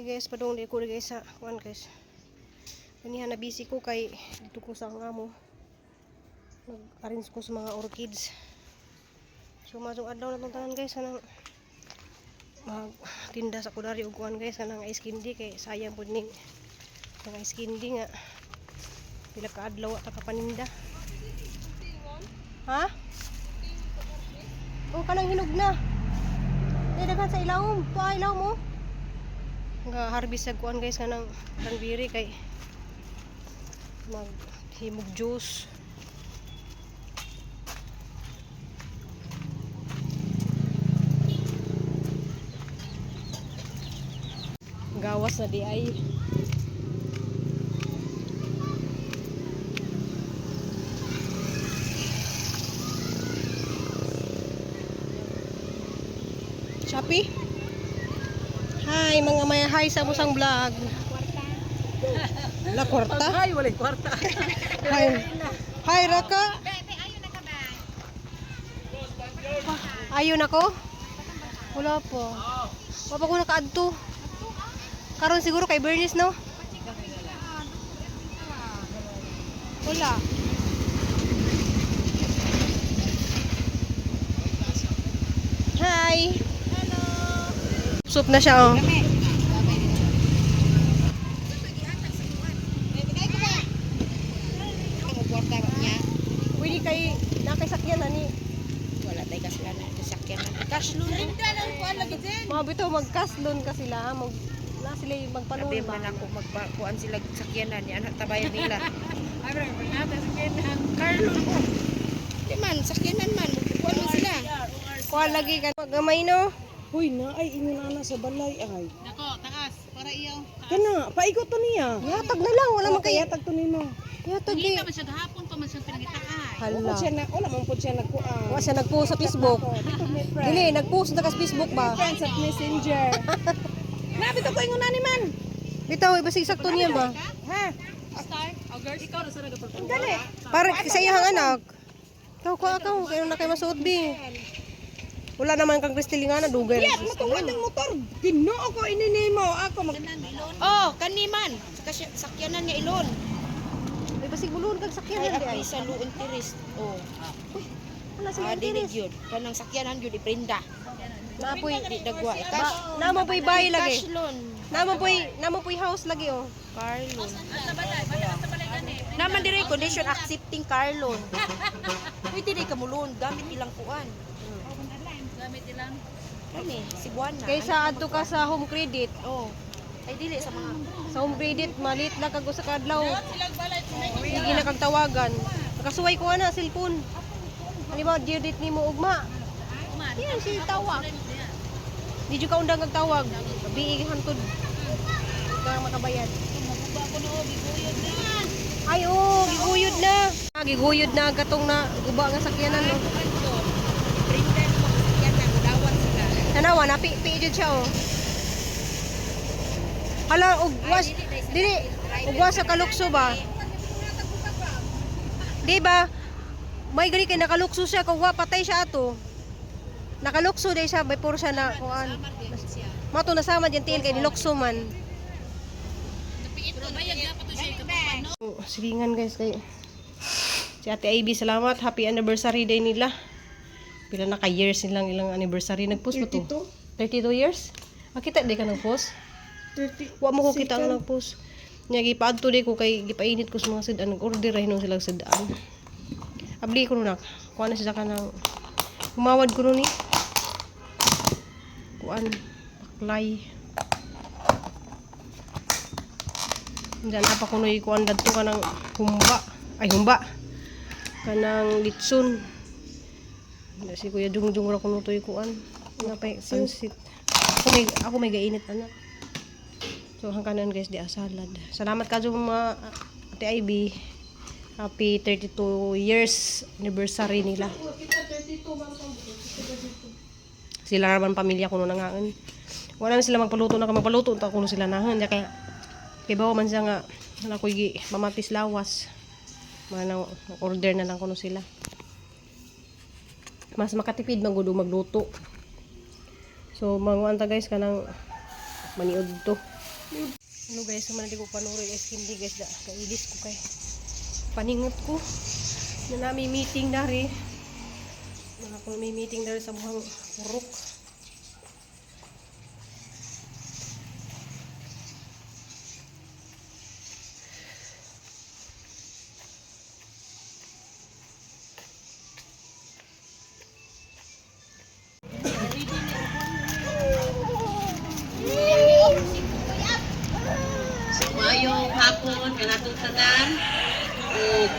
Hey guys, padung di ko guys sa kuan guys. Kaniha na busy ko kay dito ko sa ang amo. Nag-arrange ko sa mga orchids. So masong adlaw na tong tanan guys, kanang magtinda sa kudari og kuan guys, kanang ice candy kay sayang pud ning mga ice candy nga pila ka adlaw ta ka paninda. Ha? Oh, kanang hinog na. Eh, daghan sa ilawom. Tuwa ilawom oh. Nga harvest sa kuan guys, kanang cranberry kay maghimog juice. Gawas na di ay. Shopee? Hi mga maya, hi sa Musang Vlog. La kwarta? Ay, walay kwarta. Hi. Hi Raka. Ayon ako? Wala po. Wala pa ko nakaadto. Karon siguro kay Bernice, no? Wala. Hi. Hello. Soup na siya, oh. Pwede kay nakasakyan ani. Wala tayo kasalanan. Kasakyan na. Cash loan rin. Mga bitaw mag-cash loan ka sila, mag na sila yung magpa-loan Sabi ba? man ako magpakuan sila sakyanan ni anak tabayan nila. Car loan ko. Di man, sakyanan man. Kuan man sila. Kuha lagi ka gamay, no? Huy na, ay ingon ana sa balay ay. Nako, taas. Para iyaw. Kana, paigot to niya. Yatag na lang, wala man kay Yatag to nimo. Yatag di. man siya gahapon pa man siya pinangitaan. Wala Hala. siya na, wala man po siya nagkuan. Wa siya nag-post sa Facebook. Dito may friend. Dili, nag-post na ka sa Facebook ba? Friends at Messenger. Nabito ko ingon ani man. Bitaw, ibasig sakto niya ba? Ha? Star? Oh, girls. Ikaw na sa nagapag. Dali. Para sa iyang anak. Ikaw ko akaw, kayo na kay masuot bi. Wala naman kang Kristilingana, dugay. Iyat mo tong atong motor. Ginoo ko ini nimo ako mag Oh, kani man. Sakyanan nga ilon. Ay, basig bulon kag Ay, sakyanan di ay. ako sa luon tiris. Oh. Wala sila Ah, dili interes. gyud. Kanang sakyanan gyud iprinda. Naapoy. Di dagwa. Ba, Cash. namo po'y bahay lagi. Cash loan. Namo po'y house lagi oh. Car loan. Naman dire condition accepting car loan. Pwede di ka mo loan gamit ilang kuan. Gamit ilang. Kani, Cebuana. Kaysa adto ka sa home credit. Oh. Ay dili sa mga Sa home credit malit lang kag usa ka adlaw. Sige na kag tawagan. Nakasuway ko ana cellphone. Ano ba due date nimo ugma? Yan si tawag. Di jud ka undang kag tawag. Biig hantod. Ka makabayad. Ay oh, giguyod na. Ah, giguyod na katong na guba nga sakyanan no. printer mo sakyanan dawat sila. Tanawa na pi pi jud siya oh. Hala og was dili og was sa kalukso ba? Di ba? May gani kay nakalukso siya kung wa patay siya ato. Nakalukso day siya before siya na kuan. Mato nasama diyan tiil kay nilukso man. Oh, silingan guys kay si Ate Ivy, salamat. Happy anniversary day nila. Pila na ka years nilang ilang anniversary. Nag-post ba to? 32 years? Ah, kita di ka nag-post? 30. Wa mo ko kita ang nag-post. Nya gipaadto di ko kay gipainit ko sa mga sudan, nag-order ra hinon sila sudan. Abli ko nak. Kuan na sila kanang humawad ko ni. Kuan baklay. Diyan apa kuno kuan dadto kanang humba. Ay humba. Kanang litson. Hindi, si Kuya Jungjung ra kuno toy kuan. Napay pansit. Ako may gainit ana. So hangganan guys di asalad. Salamat kadyo mga Ate Ivy. Happy 32 years anniversary nila. Sila raman pamilya kuno nangaan. Wala na sila magpaluto na ka magpaluto ta kuno sila nahan. Kaya kay bawa man siya nga wala ko'y gi mamatis lawas. Mana order na lang kuno sila. Mas makatipid man gud og magluto. So manguan ta guys kanang maniud to. Ano guys, sama na di ko panuroy guys, hindi guys, da, kailis ko kay paningot ko. Na nami meeting dari. Na ako may meeting dari sa buhang purok. So maayong hapon kanatong tanan. Ug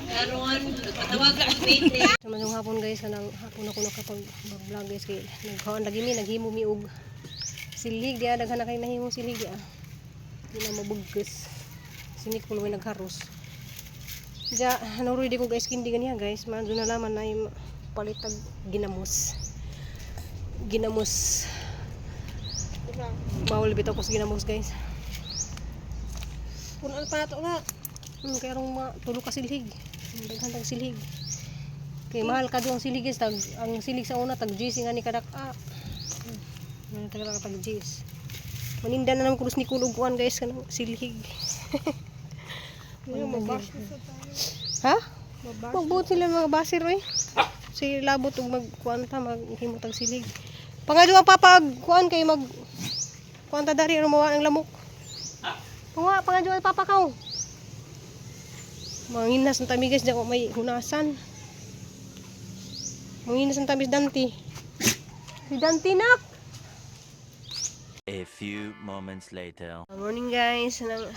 karon nagpatawag ang meeting. Sa manong hapon guys, kanang hapon ako nakapag vlog guys kay nagkaon lagi mi naghimo mi og silig diya, daghan na kay nahimo silig diya. Di na mabugkes. Sinik ko may nagharos. Diya, naruy di ko guys kindi ganiya guys, man na laman na yung palitag ginamos. Ginamos. Bawal bitaw ko sa ginamos guys. Punan pa nato nga. Kaya rong mga tulo ka silhig. Daghan tag silhig. Kay mahal ka ang silig guys, tag ang silig sa una tag GC nga ni kadak-a. Ano taga tag GC. Maninda na naman krus ni kulog kuan guys kanang silhig. Mabash na sa tayo. Ha? Mabash. Magbuot sila mga basir oy. Si labot og magkuan ta maghimo tag silig. Pangadyo ang papag kuan kay mag kuan ta dari aron mawa ang lamok. Pangawa pangadyo ang papakaw. Manginas ang tamigas diyan kung may hunasan. Manginas ang tamis Dante. Si Dante nak. A few moments later. Good morning guys. Nang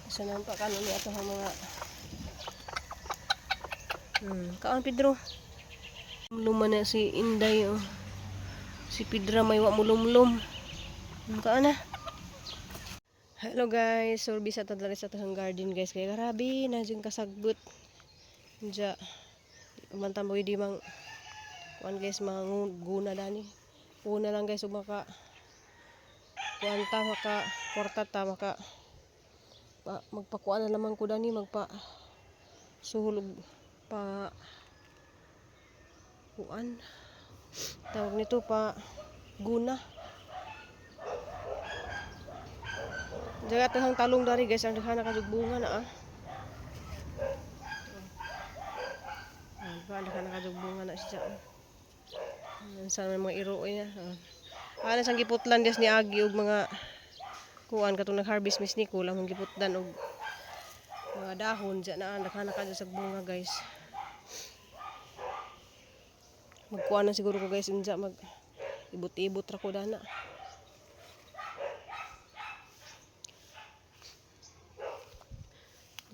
sa nang pa kanon ni ato ang mga kaon Pedro. Luma na si Inday oh. Si Pedro may wa mulumlum. Kaon na. Hello guys, service at dali sa atong garden guys. Kay grabe na jud kasagbot. Diya man di mang kuan guys mga guna dani. Una lang guys ug maka kuan ta maka kwarta ta maka pa, magpakuan na naman ko dani magpa suhulog pa kuan tawag nito pa guna. Jagat ang talong dari guys, ang daghan na kadug bunga na ah. Ah, ba daghan na kadug bunga na siya. Ah. Sa mga iro niya. Ah. Ana sang giputlan des ni Agi og mga kuan katong nag-harvest mis ni kulang ang giputlan og mga dahon diyan na daghan na kadto sa bunga guys. Magkuan na siguro ko guys unja mag ibot-ibot ra ko dana.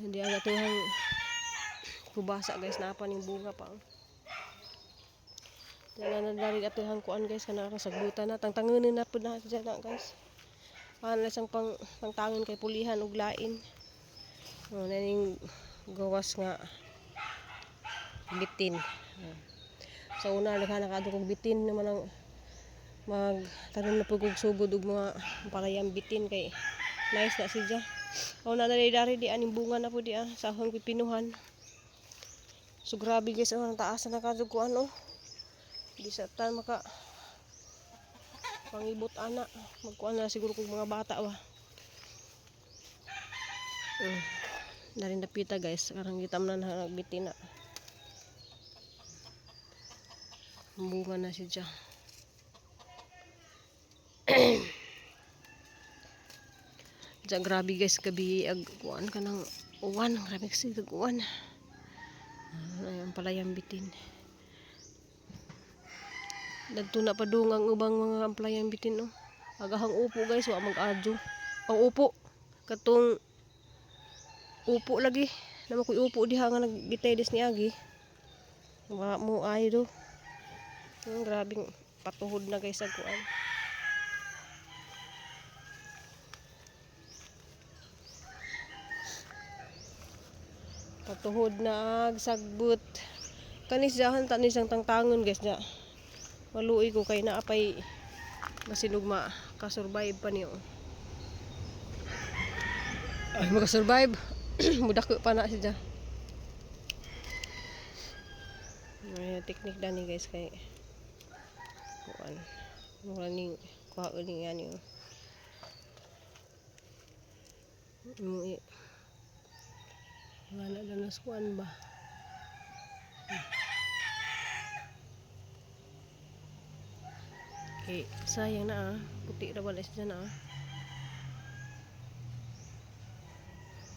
Hindi ang atuhang kubasa guys napa ning bunga pa. Dala na dari atuhang kuan guys kana kasagbutan na tangtangunin na pud na dyan na guys. Paano na siyang pang pangtangon kay pulihan ug lain. Oh, na ning gawas nga bitin. Oh. Sa una daghan na kaadto kog bitin naman ang mag tanom na pud kog sugod og mga palayang bitin kay nice na siya. Oh, na dari dari di aning bunga na pud di ah sa akong pipinuhan. So grabe guys, oh, ang taas na kadto ko ano. Di sa tan maka pangibot ana. Magkuan na siguro kog mga bata ba. Mm. Dari napita guys, karang kita man na nagbitin na. Bunga na siya. Diyan grabe guys, gabi ag kuan ka ng uwan, grabe kasi ag uwan. Ay, ang palayang bitin. Dagto na pa dung ang ubang mga amplayang bitin oh. Agahang upo guys, wa mag-adyo. Ang upo katong upo lagi. Nama ko'y upo diha nga nagbitay des ni Agi. Wa mo ay do. Grabing patuhod na guys ag kuan. Patuhod na ag sagbot. Kanis jahan tanis ang tangtangon guys na. Maluoy ko kay naapay masinugma kasurvive pa niyo. Ay makasurvive. Mudako pa na siya. Ay, technique dani guys kay kuan. Mura ning kuha ning ani oh. Imong nga na na kuan ba. Okay, sayang na ah. Puti ra wala siya na ah.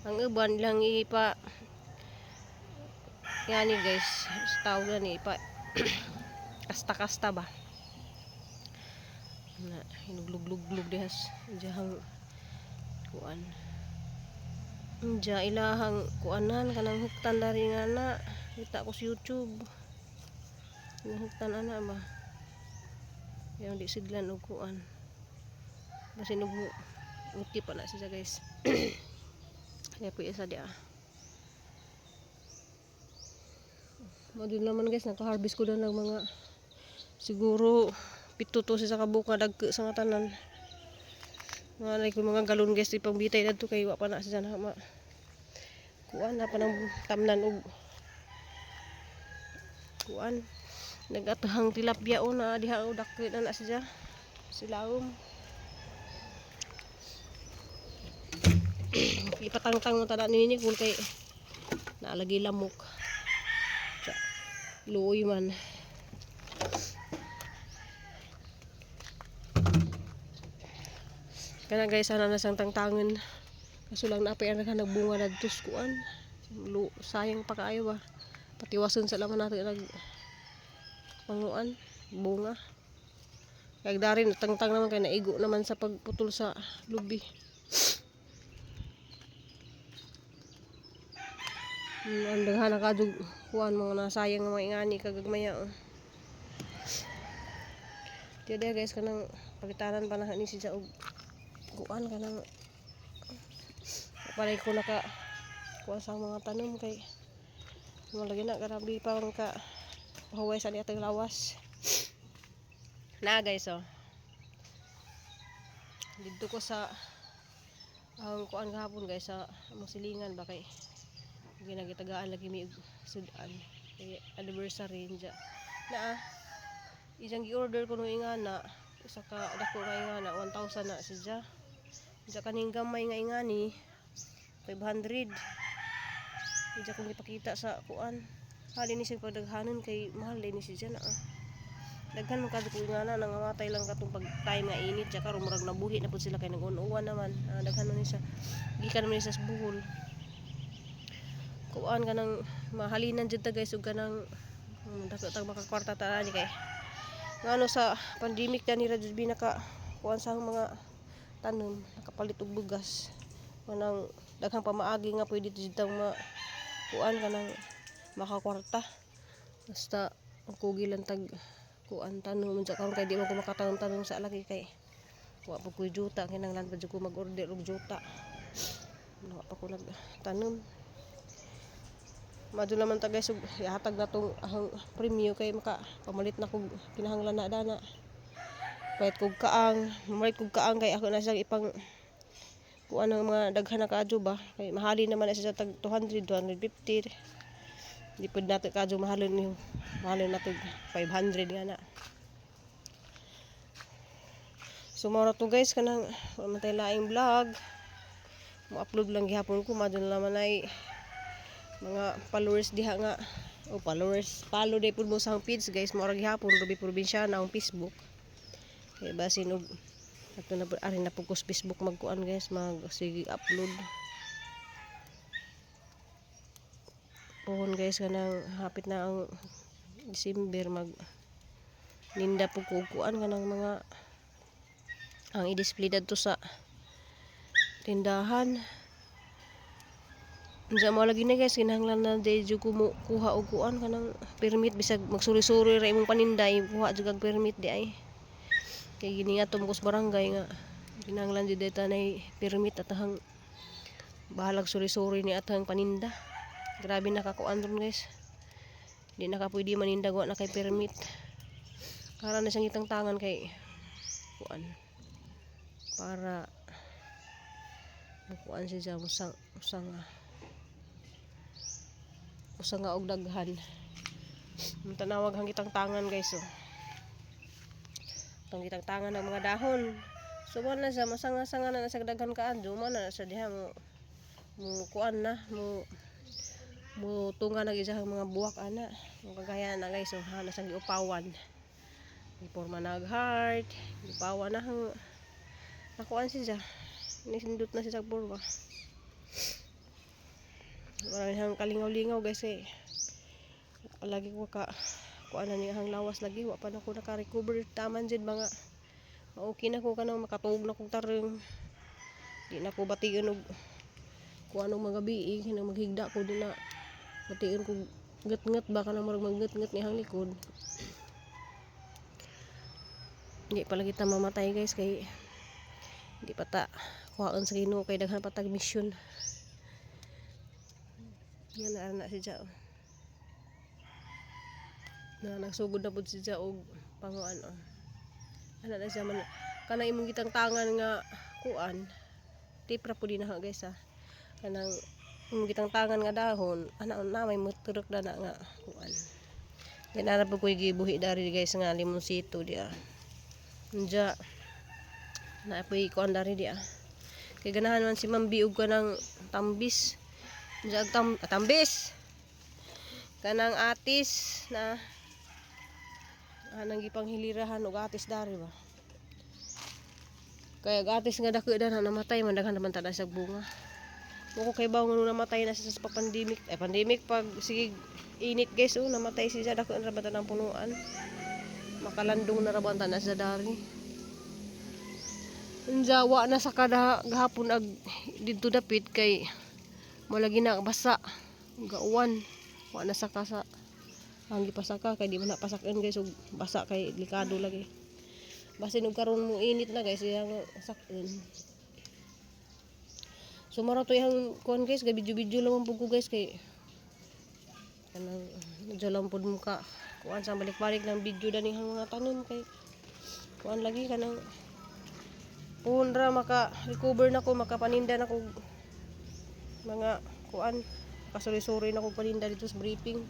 Ang uban lang ipa yani guys, sa tawag na ni ipa kasta-kasta ba. Na hinugluglug dihas diyang kuan. Diya ilahang kuanan kanang huktan dari nga na. Kita ko sa YouTube. Yung huktan ana ba. Yung di sidlan og kuan. Basin og okay pa na siya guys. Kaya po isa di ah. Madun naman guys, naka-harvest ko na ng mga siguro 7 to siya sa kabuk nga dagko sa nga tanan. Mga like mga galon guys, ipangbitay na to kay wa pa na siya na ma. Kuan na pa ng tamnan og kuan. Nagatahang tilapia o na diha o dagko na na siya. Silawom. Ipatangtang mo tada nini kung kay naalagi lamok. Tsa, luoy man. Kana guys, sana na siyang tangtangan. Kaso lang napay ang nagbunga na dito sa kuan. Sayang pa kaayo ba. Patiwason sa laman natin nag panguan, bunga. Kaya dari natangtang naman kay naigo naman sa pagputol sa lubi. Ang daghan na kadug kuan mga nasayang nga mga ingani kagagmaya. Oh. Tiyo diha guys kanang pagitanan pa na ni siya og kuan kanang palay ko naka kuan sa mga tanom kay malagi na grabe pa man ka pahuway sa atong lawas. Na guys oh. Didto ko sa ang kuan gahapon guys sa among silingan ba kay ginagitagaan lagi mi og sudan kay anniversary niya. Na ah, isang gi-order ko nung ingana usa ka dako nga ingana 1,000 na siya. Isa kaning gamay nga ingani 500. Ija kong ipakita sa kuan. Hali ni siya pagdaghanon kay mahal din ni siya na ah. Daghan man kadto ko ingana nangamatay lang katong pag time nga init siya karon murag nabuhi na pud sila kay nag-uwan naman. Ah, daghan man ni siya. Gikan man ni siya sa buhol. Kuan kanang mahalinan jud ta guys ug kanang dako tag makakwarta ta ani kay ngano sa pandemic dani ra jud binaka kuan sa mga tanom nakapalit og bugas kanang daghang pamaagi nga pwede jud tang ma kuan kanang makakwarta basta ang kugi lang tag kuan tanom unsa karon kay di man ko makatanom-tanom sa lagi kay wa pa ko'y juta kinahanglan pa jud ko mag-order og juta wa pa ko nagtanom. Madto naman ta guys og ihatag na tong ahang premyo kay maka pamalit na kog kinahanglan na dana. Palit kog kaang, mamalit kog kaang kay ako na siyang ipang kuan ng mga daghan na kaadyo ba kay mahali naman na siya tag 200, 250. Di pud nato kaadyo mahalon ni mahalon nato 500 nga na. So mao ra to guys kanang wala man tay laing vlog. Mo-upload lang gihapon ko madto na naman ay mga followers diha nga o followers follow day pud mo sa akong page guys mo ra gihapon Ruby Probinsyana ang Facebook kay basin og ato na pud ari na pud ko sa Facebook magkuan guys mag sige upload pohon guys kanang hapit na ang December mag ninda pud ko og kuan kanang mga ang i-display dadto sa tindahan. Unsa mo lagi na guys kinahanglan na day jud ko mo kuha og kuan kanang permit bisag magsuri-suri ra imong paninday kuha jud kag permit di ay kay giningatom ko sa barangay nga kinahanglan jud ta nay permit at hang bahalag suri-suri ni atang paninda. Grabe nakakuan ron guys, di na ka pwede maninda wa na kay permit. Para na siyang itang tangan kay kuan para mukuan siya usang usang usa nga og daghan. Tanawag ang kitang tangan guys oh. Itong kitang tangan ng mga dahon. So wala na siya masanga-sanga na sa daghan kaadyo man na siya diha mo. Mo kuan na mo mo tunga na gyud sa mga buwak ana. Mo kagaya na guys, so ha nasa giupawan. Giporma na og heart, giupawan na hang nakuan siya. Nisindot na siya sa porma. Marami hang kalingaw-lingaw guys eh. Lagi ko ka kuan na niya hang lawas lagi wa pa na ko naka-recover taman jud mga okay na ko kanang makatuog na kog tarong di na ko batian og kuan og mga gabi kanang maghigda ko di na batian ko ngat-ngat ba kanang murag magngat-ngat ni hang likod. Hindi pala kita mamatay guys kay hindi pa ta kuhaan sa Ginoo kay daghan pa tag mission. Yan na na si Jao na nagsugod na pud si Jao og panguan oh. Ana na siya man kanang imong gitang tangan nga kuan tip ra pud din na guys ha, kanang imong gitang tangan nga dahon ana na may muturok na na nga kuan. Yan ara pud ko'y gibuhi dari guys nga limonsito dia. Unja na po'y kuan dari dia kay ganahan man si Ma'am B og kanang tambis. Unja ag tambis kanang atis na anang gipanghilirahan og atis dari ba. Kaya ag atis nga dako na namatay man daghan naman tada sa bunga. Mo ko kay bawo nga nung namatay na siya sa pandemic ay pandemic pag sige init guys, oh, namatay siya dako na ba tanang punuan. Makalandong na ra ba ang tanan sa dari. Unja wa na sa kada gahapon ag didto dapit kay mo lagi na basa gauwan. Wa na sa kasa ang gipasaka kay di man na pasakan guys ug basa kay delikado lagi. Basin og karon mo init na guys iyang sakon. So mara to iyang kuan guys, kay video-video lang pud ko guys kay kanang medyo lang pud mo ka kuan sa balik-balik ng video dani ang mga tanom kay kuan lagi kanang puhon ra maka recover na ko makapaninda na ko mga kuan kasuri-suri na ko paninda dito sa briefing.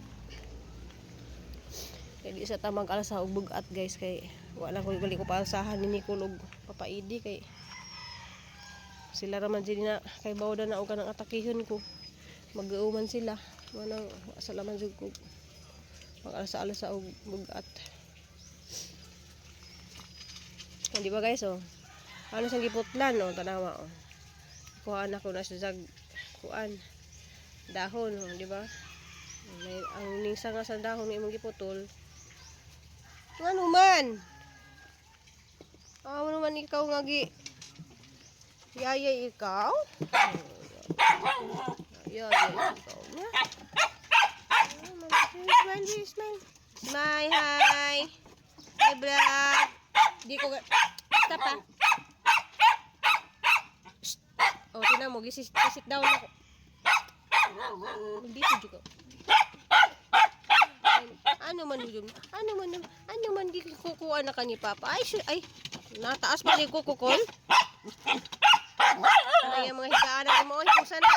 Kay di sa tamang alsa og bugat guys kay wala ko gali ko paalsahan ni Nicole og papaidi kay sila ra man dili na kay bawda na og kanang atakihon ko. Mag-uuman sila manang sa laman jud ko mag-alsa-alsa og bugat. Oh, di ba guys, oh. Ano sang giputlan, oh, tanawa, oh. Kuhaan ako na siya sa kuan dahon, oh, di ba? May ang ningsa nga sa dahon nga imong giputol. Ngano man? Amo naman ikaw nga gi yayay ikaw? Yayay ikaw nga. Smile, smile. Smile, hi. Hi, vlog. Di ko stop ah. Shh. Oh, tingnan mo, sit down ako. Dito juga. Ano man yun? Ano man ano man gikukuha na ka ni Papa? Ay, ay, nataas pa ni kukukol. Ay, ang mga higaan na mo. Ay, kusa na.